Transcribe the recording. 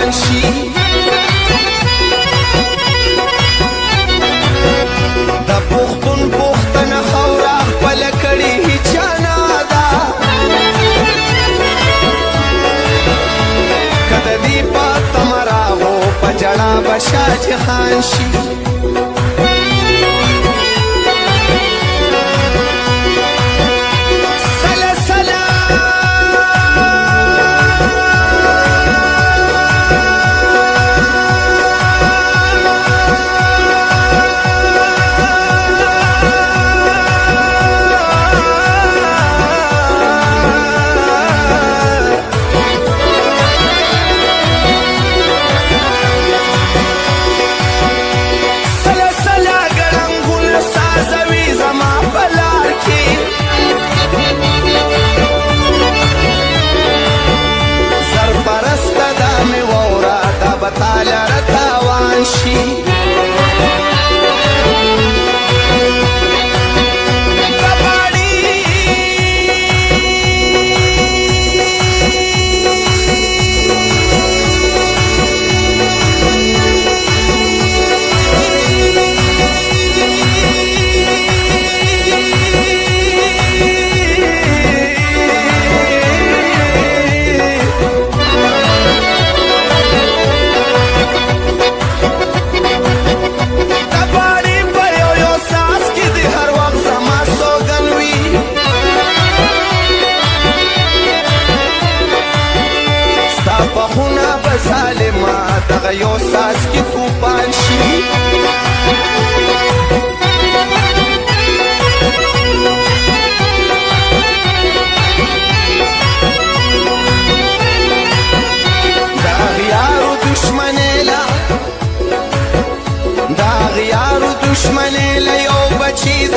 روان شي. د پښتون پښتنه خاوره خپل کړي هیچا نه ده. که د دې په تمه راغو په ژړا به شاه جهان شي. سله سله سله سله ګړنګونه سازوي زما په لار کې. سرپرسته دا مې واوره، دا به تا لره تاوان شي. کباړي کباړي په یو یو ساز کې دې هر وخت زما سوګن وي. ستا په خونه به ظالمه دغه یو ساز کې توپان شي. دا غیارو دشمنې لا، دا غیارو دشمنې له یو بچي د